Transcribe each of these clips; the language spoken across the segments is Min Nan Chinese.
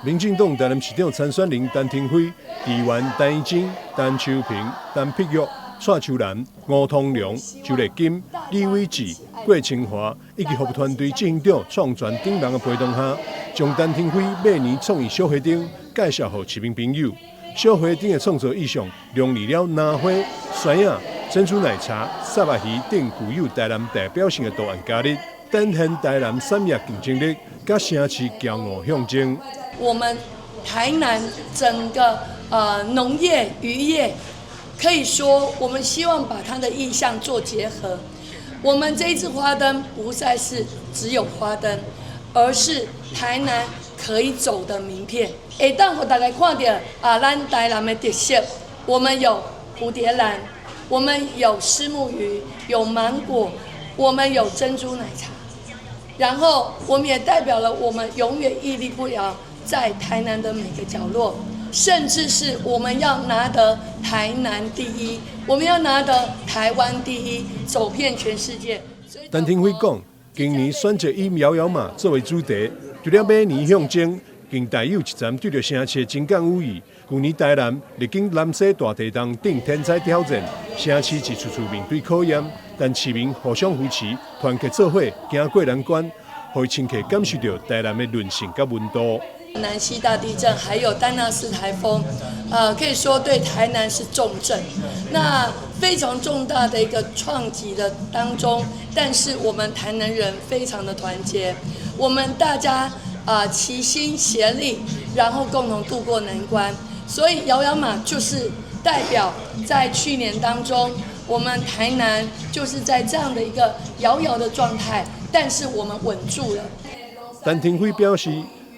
民進黨台南市長參選人陳亭妃、議員陳以貞、陳秋平、陳碧玉、蔡秋蘭、吳通龍、周麗金、李偉智、郭清華以及服務團隊執行長創全等人的陪同下，將陳亭妃馬年創意小花燈介紹予市民朋友。小花燈的創作意象，融入了蘭花、酸仔、珍珠奶茶、虱目魚等具有台南代表性的圖案加入，展現台南產業競爭力，佮城市驕傲象徵。我們台南整個農業、漁業，可以說我們希望把它的意象做結合。我們這一支花燈不再是只有花燈，而是台南可以走的名片。會當予大家看著啊，咱台南的特色，我們有蝴蝶蘭，我們有虱目魚，有芒果，我們有珍珠奶茶，然後我們也代表了我們永遠屹立不搖在台南的每個角落，甚至是我們要拿得台南第一，我們要拿得台灣第一，走遍全世界。陳亭妃講，今年選擇以搖搖馬作為主題，除了馬年象徵，更帶有一層對著城市的情感寓意。舊年台南歷經南西大地動等天災挑戰，城市一處處面對考驗，但市民互相扶持，團結做伙，行過難關，予伊深刻感受著台南的韌性佮溫度。南西大地震，還有丹娜絲颱風，可以說對台南是重鎮，那非常重大的一個創擊的當中，但是我們台南人非常的團結，我們大家齊心協力，然後共同度過難關。所以搖搖馬就是代表在去年當中，我們台南就是在這樣的一個搖搖的狀態，但是我們穩住了。陳亭妃表示，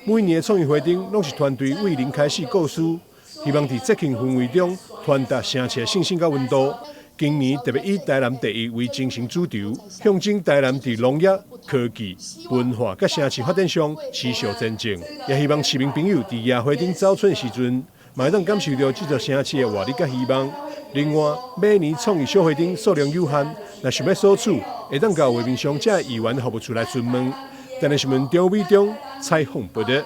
每年的創意花燈攏是團隊為零開始構思，希望佇節慶氛圍中傳達城市的信心佮溫度。今年特別以台南第一為精神主軸，象徵台南佇農業、科技、文化佮城市發展上持續前進。也希望市民朋友佇蜈花燈走春時陣，嘛會當感受著這座城市的活力佮希望。另外，馬年創意小花燈數量有限，若想欲索取，會當到畫面上這議員服務處來詢問。台南新聞張偉中採訪報導。